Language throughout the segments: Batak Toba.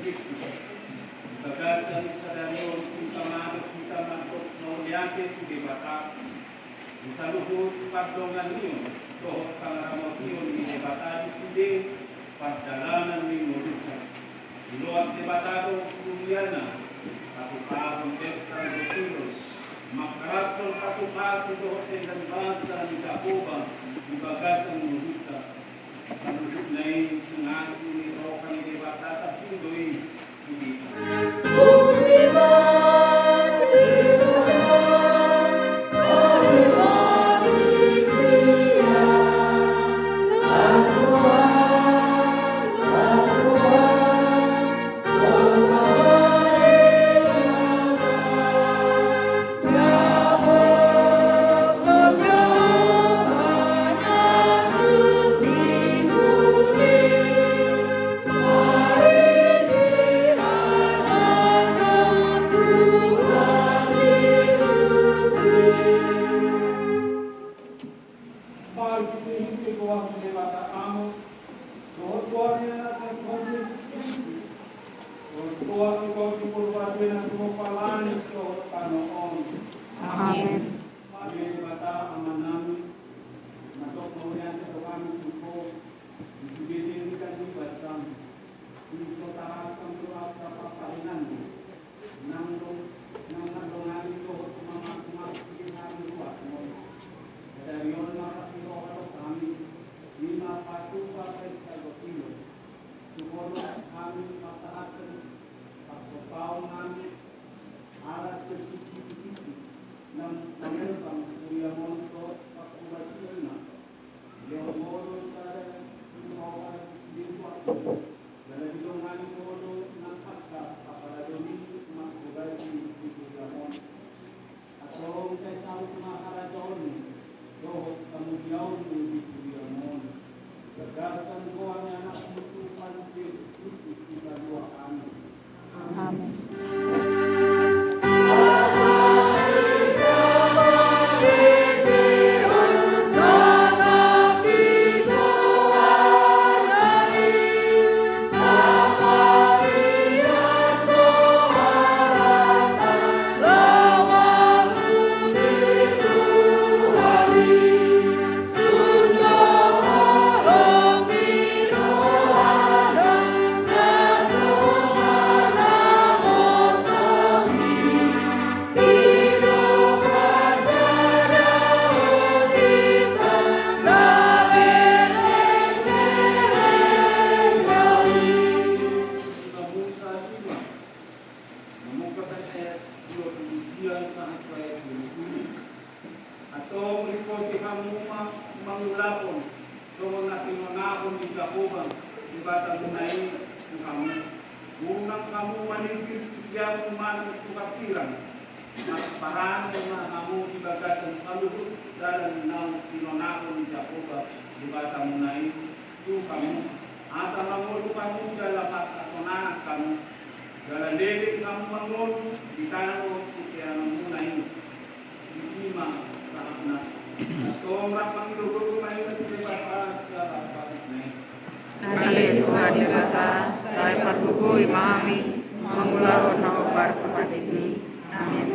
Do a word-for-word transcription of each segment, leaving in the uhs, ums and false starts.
Di bagasan sadari on, hita mandok, hita mandok mauliate tu Debata. Di saluhut pardonganion dohot pangaramotion ni Debata di sude pardalanan ni ngolunta. Diloas Debata do tu Ia na patupahon pesta dohot ulos, mangkarashon pasupasu dohot denggan basa ni Jahowa di bagasan ngolunta. Saluhutna i tu asi ni roha ni Debata sandiri do i. Dohot goar ni Anakna Tuhan Jesus Kristus, dohot goar ni Tondi Porbadia na tumompa langit dohot tano on. Amen. Maria Debata Amanami, mandok mauliate do hami tu Ho, di sude denggan ni basam, tu so tarasa do angka parparinan, nang do, nang mandongani dohot mamasumasu di hami ruas mo. Sadari on marlas ni roha do hami, di na patupa pesta dohot ulos. Tu Ho do hami pasahathon parsompaon nami, ala sian tingki ni tingki, nang mangembang huriaM on dohot parhobasionna. Dilehon Ho do sada tu Ho, jala didongani Ho do nang angka paradaton i marhobasi di huriaM on. Antong sai saut ma harajaonMu dohot hamuliaonMu di huriaM on. Di bagasan goar ni AnakMu Tuhan Jesus Kristus, Sipalua hami. Amen. Mamungka sahat ayat dua pulu sia sahat tu ayat dua pulu. Antong ripoti hamu ma mangulahon songon na tinonahon ni Jahowa Debatamuna i tu hamu. Unang hamu manirpir tu siamun manang tu hambirang. Marparange ma hamu di bagasan saluhut dalan na tinonahon ni Jahowa Debatamuna i tu hamu, asa mangolu hamu jala marhasonangan hamu, jala leleng hamu mangolu di tano siteanonmuna i. Disi ma sahatna. Antong rap mangido gogo ma hita tu Debata sian patikna i. Ale Tuhan Debata, sai pargogoi ma hami mangulahon na hombar tu patikMi. Amen.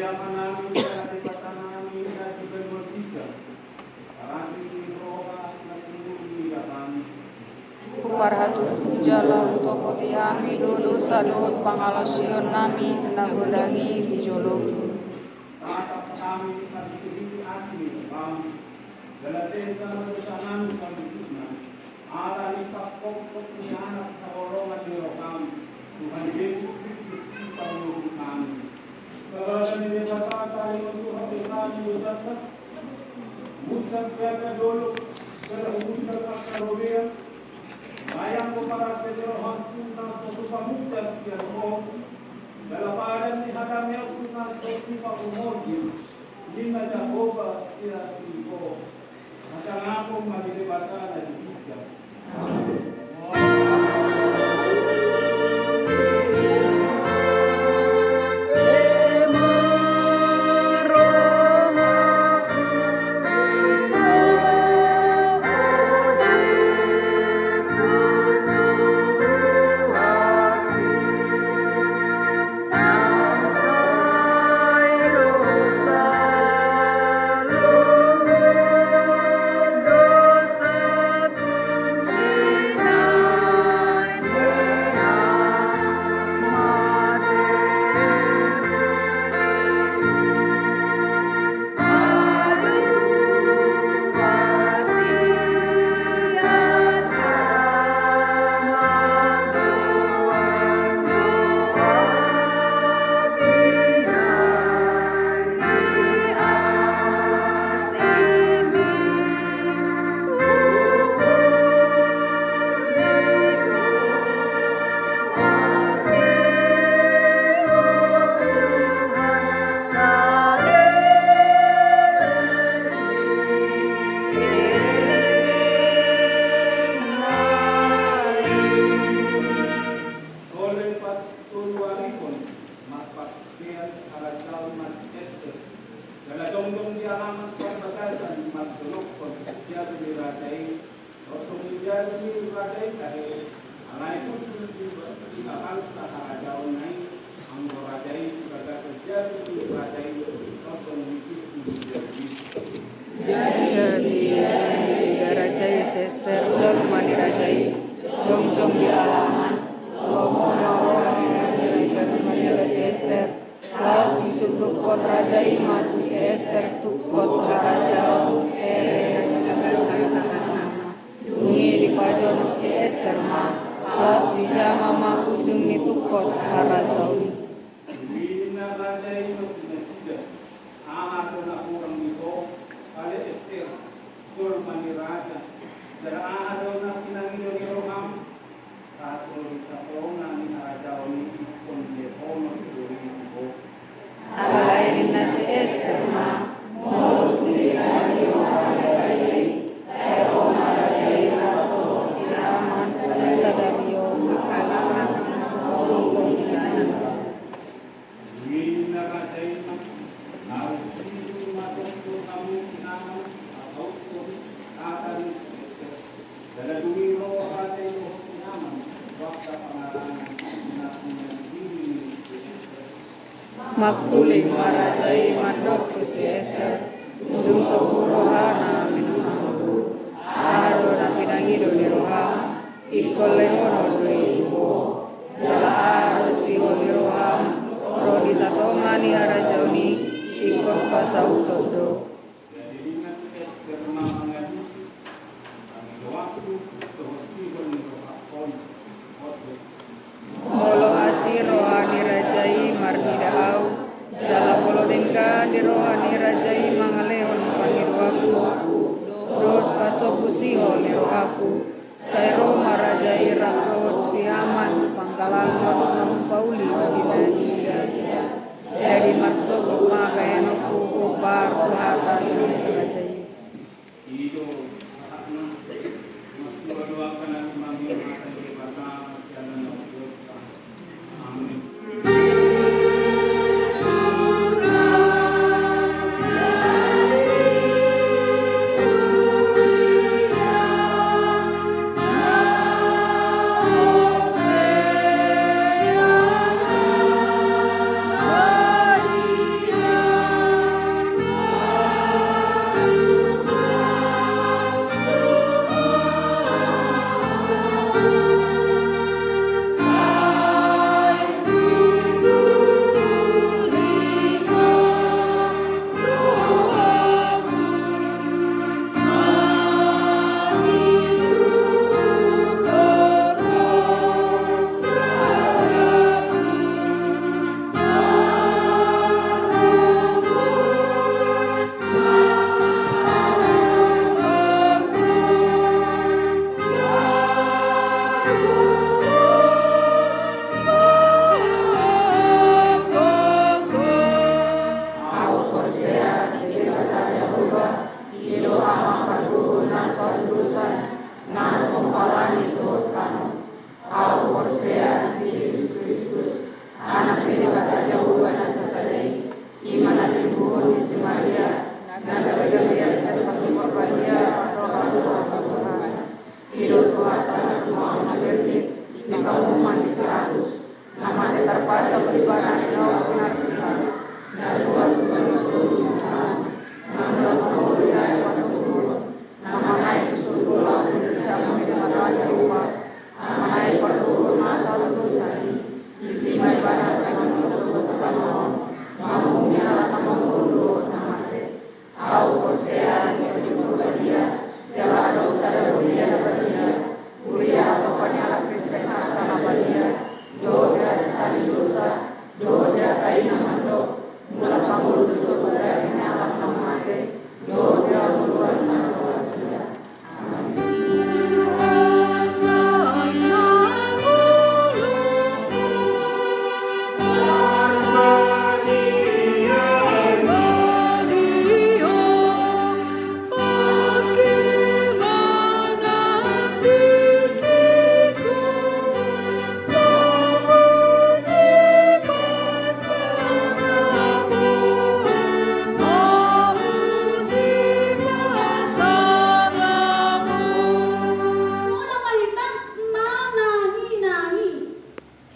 Amanami, Debata nami, na di banua ginjang, parasing ni roha na sumurung di Debata. Huparhatutu jala hutopoti hami do dosa dohot pangalaosion nami na godang i di jolo. Tatap hami marhitehite asi ni roham, jala sesa ma dosa nami saluhutna, ala ni pangkophop ni Anak haholongan ni roham, Tuhan Jesus Kristus, Sipanguhum nami. Bagasan ni Debata, taringot tu hasesaan ni dosanta, mungkap angka dolok, jala mungkap angka robean, layang do parasing ni roham tu na so tumungkap sian Ho, jala padan ni hataM tu na so tumungkap. Ninna Jahowa sian si Ho, hasangapon ma di Debata na di ginjang. Tolu ari on marpakkean harajaon ma si Ester, jala jongjong di alaman parbagasan mandonokhon jabu ni raja i. Tongtong di jabu ni raja i tahe, alai hundul di, di bangsa harajaonna i, anggo raja i di bagasan jabu ni raja i, tongtong di pintu ni jabu i. Jadi, jadi, raja i si Ester, jolma ni raja i, jongjong di alaman, lomo ma roha ni raja i, jolma ni raja i si Ester, laos disundukkon raja i ma tu si Ester tungkot harajaon, sere na di bagasan harajaonna. Dung i dipajonok si Ester ma, laos dijama ma ujung ni tungkot harajaon i. Dung i ninna raja i ma tu nasida: Aha do na hurang di ho, ale Ester, jolma ni raja? Jala aha do na pinangido ni roham? Sahat ro di satonga ni harajaon i ingkon lehonon do i tu ho. Alai ninna si Ester ma: Molo tung diingot roha ni raja i, sai ro ma raja i rap dohot si Haman sadari on, manghalangi hamu. Dung i ninna raja i ma: Ahu sihol ma tongtong hamu si Haman pasauthon hata ni si Ester. Jala dung i ro raja i dohot si Haman, bahen pangarangan na pinadiri ni si Ester. Mangkuling ma raja i mandok tu si Ester: Dung so hurang rohana minum anggur, aha do na pinangido ni roham, ingkon lehonon do i tu ho. Jala aha do sihol ni roham, ro di satonga ni harajaon i, ingkon pasauthon do. Jadi ninna si Ester ma mangalusi: Pangidoanku dohot sihol ni rohangkon, on do. Molo asi roha ni raja i marnida ahu, jala molo denggan di roha ni raja i mangalehon pangidoanku dohot pasombu sihol ni rohangku, sai ro ma raja i rap dohot si Haman tu panggalangon na humpauli di nasida. Jadi marsogot ma bahenonku hombar tu hata ni raja i. I do sahatna. Martua do angka na tumangihon hata ni Debata marjalan na umdosa. Amen. Barani au na sian na dua pulu lima taon, na mula mangolu di ari patoluhon, na mangait tu surgo laho manjalo siamun ni Debata Jahowa. Alai pardohot na so hatudosan i, disi ma ibarat na mangolu sogot tu tano on, manguhumi halak na mangolu dohot na mate. Au porsea di Tondi Porbadia, jala adong sada Huria na badia, huria hatopan ni halak Kristen angka na badia, dohot di hasesaan ni dosa, dohot di hata i na mandok, mula mangolu do sogot daging ni halak na mate, dohot di hangoluan na so ra suda. Molo ma hita manangi-nangi.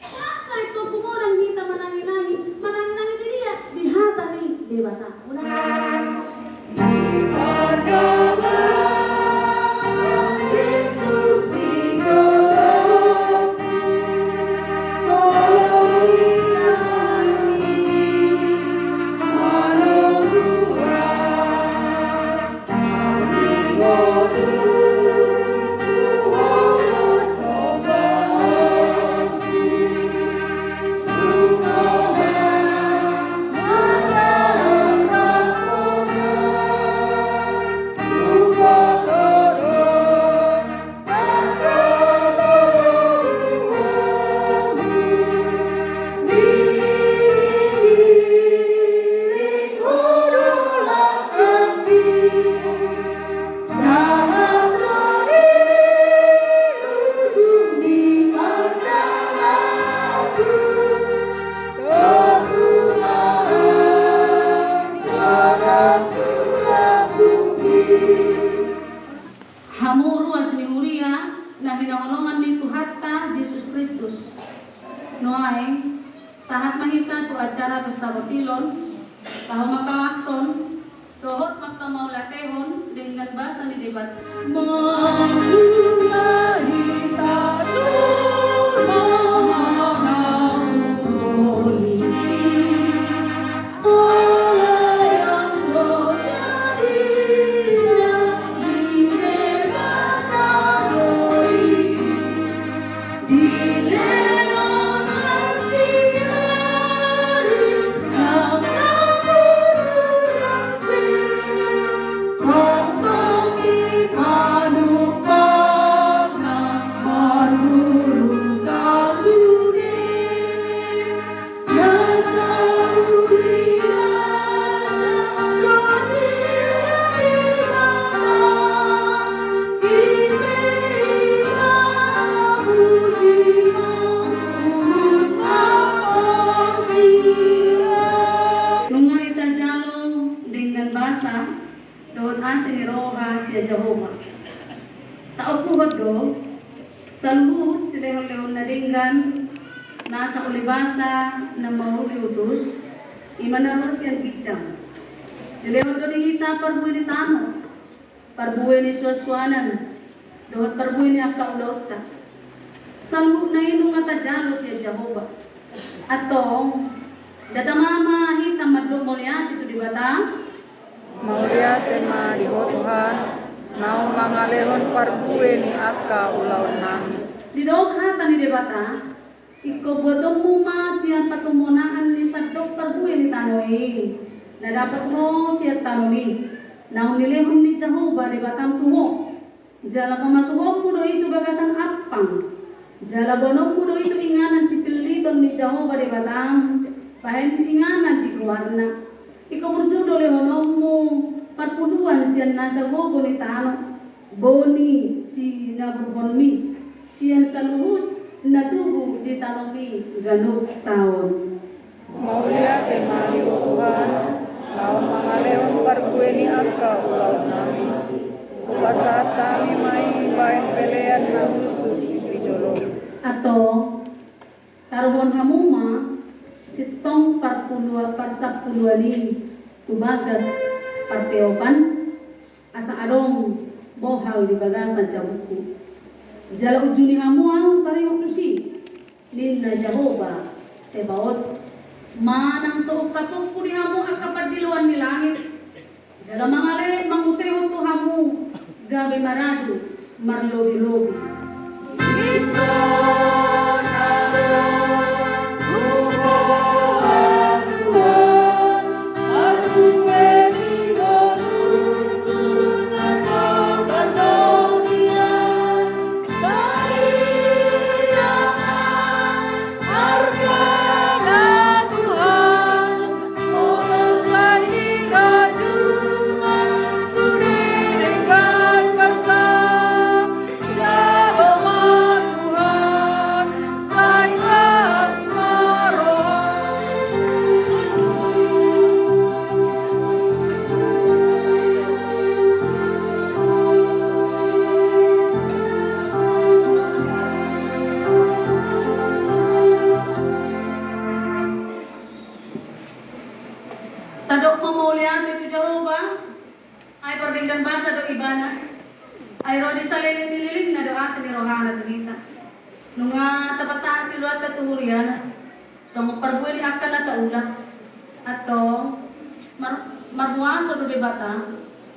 Asa ingkon humodang hita manangi-nangi. Manangi-nangi di dia? Di hata ni Debata. Unang. Hamu ruas ni huria na hinaholongan ni Tuhanta Jesus Kristus. Nuaeng, sahat ma hita tu acara pesta portilon, laho mangkalashon, dohot mangkamauliatehon denggan basa ni Debata. Nunga hita jalo denggan basa dohot asi ni roha sian Jahowa. Taokuhon do, saluhut silehon-lehon na denggan, nasa uli basa na mauli utus, i ma na ro sian ginjang. Dilehon do di hita parbue ni tano, parbue ni suansuanan, dohot parbue ni angka ulaonta. Saluhutna i nunga tajalo sian Jahowa. Antong, nda tama ma hita mandok mauliate tu Debata? Mauliate ma di Ho Tuhan, naung mangalehon parbue ni angka ulaonnami. Didok hata ni Debata, ingkon buatonmu ma sian patumonaan ni sandok parbue ni tano i, na dapot ho sian tanomi, naung nilehon ni Jahowa Debatam tu ho. Jala pamasuhonmu do i tu bagasan ampang. Jala boanonmu do i tu inganan sipilliton ni Jahowa Debatam, bahen inganan di goarna. Ingkon burju do lehononmu parpuluan sian nasa gogo ni tano, boni sinaburhonmi, sian saluhut na tubu di tanomi ganup taon. Mauliate ma di Ho Tuhan, naung mangalehon parbue ni angka ulaonnami. Hupasahat hami ma i bahen pelean na hushus di jolom. Antong, taruhon hamu ma, si Parsapuluan i tu bagas parteopan, asa adong bohal di bagasan jabungku. Jala unjuni hamu ahu taringot tusi, ninna Jahowa Sebaot, manang so ungkapku di hamu angka pardiloan ni langit, jala mangale mangusehon tu hamu gabe maradu marlobi-lobi. Tadok ma mauliate tu Jahowa, ai pardenggan basa do ibana, ai ro di saleleng ni lelengna do asi ni rohana tu hita. Nunga tapasahat siluanta tu huriana, songon parbue ni angka na taula. Antong, mar-, marhuaso do Debata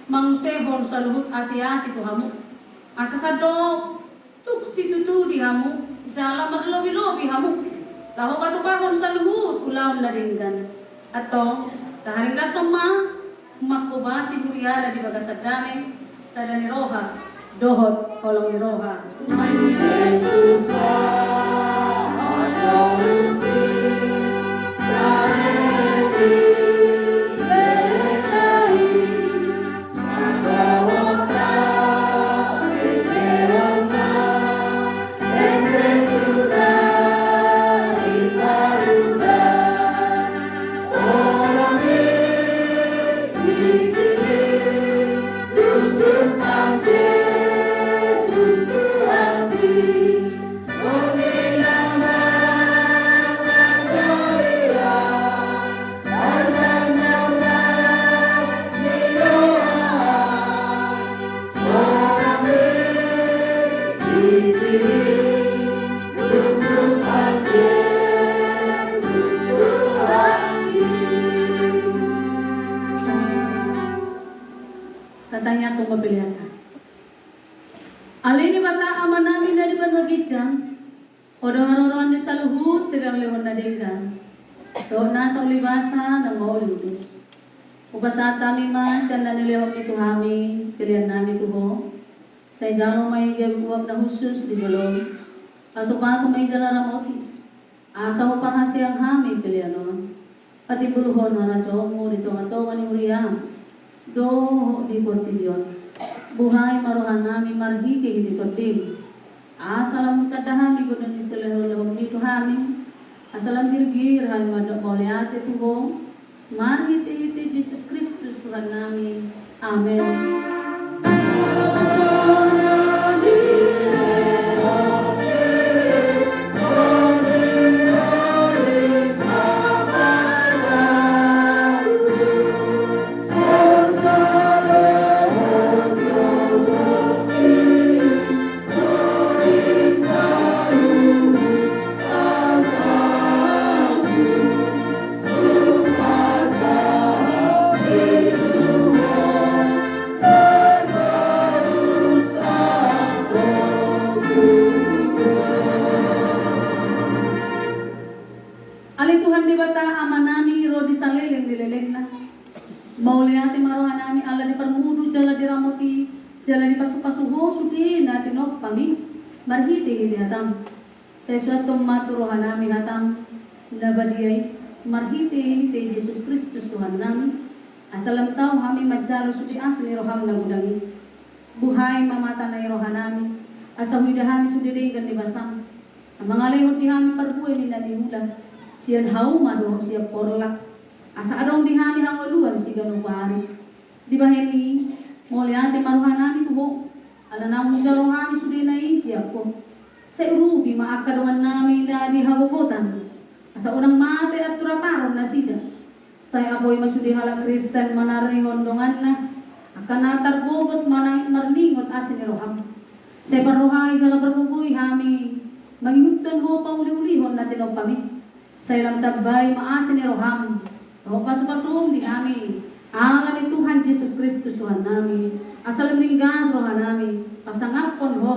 mangusehon saluhut asi-asi tu hamu. Asa sandok tuk situtu di hamu, jala marlobi-lobi hamu, laho patupahon saluhut ulaon na denggan. Antong, taharinggashon ma, manghobasi huriana di bagasan dame, sada ni roha dohot holong ni roha. Tatangiangkon ma peleanta. Ale Debata Amanami na di banua ginjang, Ho do haroroan ni saluhut sirang lehon na denggan, dohot nasa ulibasa na mauli utus. Hupasahat hami ma sian na nilehonmi tu hami peleannami tu Ho. Sai jalo ma i gabe uap na hushus di jolom, pasupasu ma i jala ramoti, asa huparhaseang hami pelean on. Patimbulhon harajaonmu di tonga-tonga ni huriam dohot di portibi on. Buhai ma rohanami marhitehite Tondim, asa lam hutanda hami godang ni silehonlehonmi tu hami, asa lam girgir hami mandok mauliate tu Ho, marhitehite Jesus Kristus Tuhannami. Amen. Ale Tuhan Debata Amanami ro di saleleng ni lelengna. Mauliate ma rohanami ala diparmudu jala diramoti jala dipasupasu Ho sude na tinompami marhitehite hatam. Sai suanhon ma tu rohanami hatam na badia i marhitehite Jesus Kristus Tuhannami, asa lam tau hami manjalo sude asi ni roham na godang i. Buhai ma mata na i rohanami, asa huida hami sude denggan ni basam, na mangalehon di hami parbue ni na niula sian hauma dohot sian porlak, asa adong di hami hangoluan siganup ari. Dibahen i, mauliate ma rohanami tu Ho, ala naung hujalo hami sudena i sian Ho. Sai urupi ma angka dongannami na di hagogotan, asa unang mate anturaparon nasida, Sai apoi ma sude halak Kristen manarihon donganna, angka na targogot manang marningot asi ni roham. Sai parrohai jala pargogoi hami mangihuthon ho pauliulihon na tinompam i. Sai lam tambai ma asi ni roham dohot pasupasum di hami, ala ni Tuhan Jesus Kristus Tuhannami, asa lam ringgas rohanami pasangaphon ho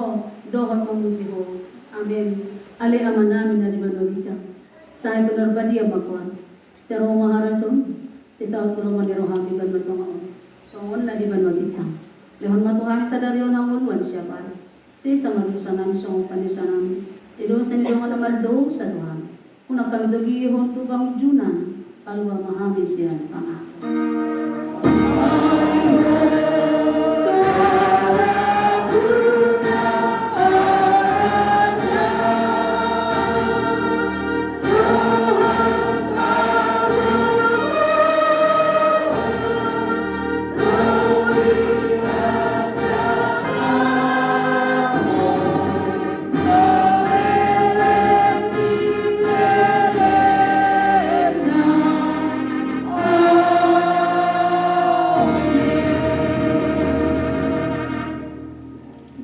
dohot mamuji ho. Amen. Ale Amanami na di banua ginjang, sai pinarbadia ma goarmu. Sai ro ma harajaonmu, sai saut ma lomo ni roham di banua tonga on songon na di banua ginjang. Lehon ma tu hami sadari on hangoluan siapari. Sesa ma dosanami songon panesanami di dosa ni dongan na mardosa tu hami. Unang hami togihon tu pangunjunan, palua ma hami sian pangago.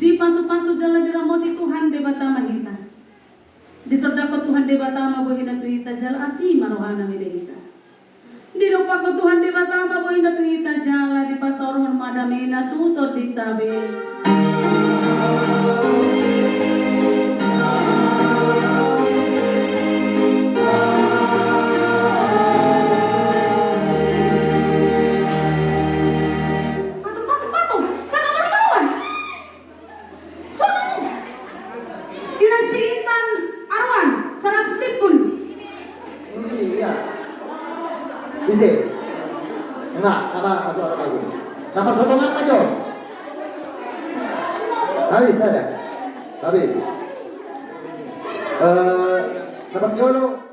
Dipasupasu jala diramoti Tuhan Debata ma hita. Disondangkon Tuhan Debata ma bohina tu hita jala asi ma rohana mede hita. Didompakkon Tuhan Debata ma bohina tu hita jala dipasaorhon ma damena tu tondinta be. Patung, patung, patung! Sanga marunguan! Inang si Intan Aruan, saratus lipun. Iya. Ise. Enggak, apa, apa, apa, apa. Napa sotongan, Pak Jo? Habis ada. Habis. Eh, dapat jolo.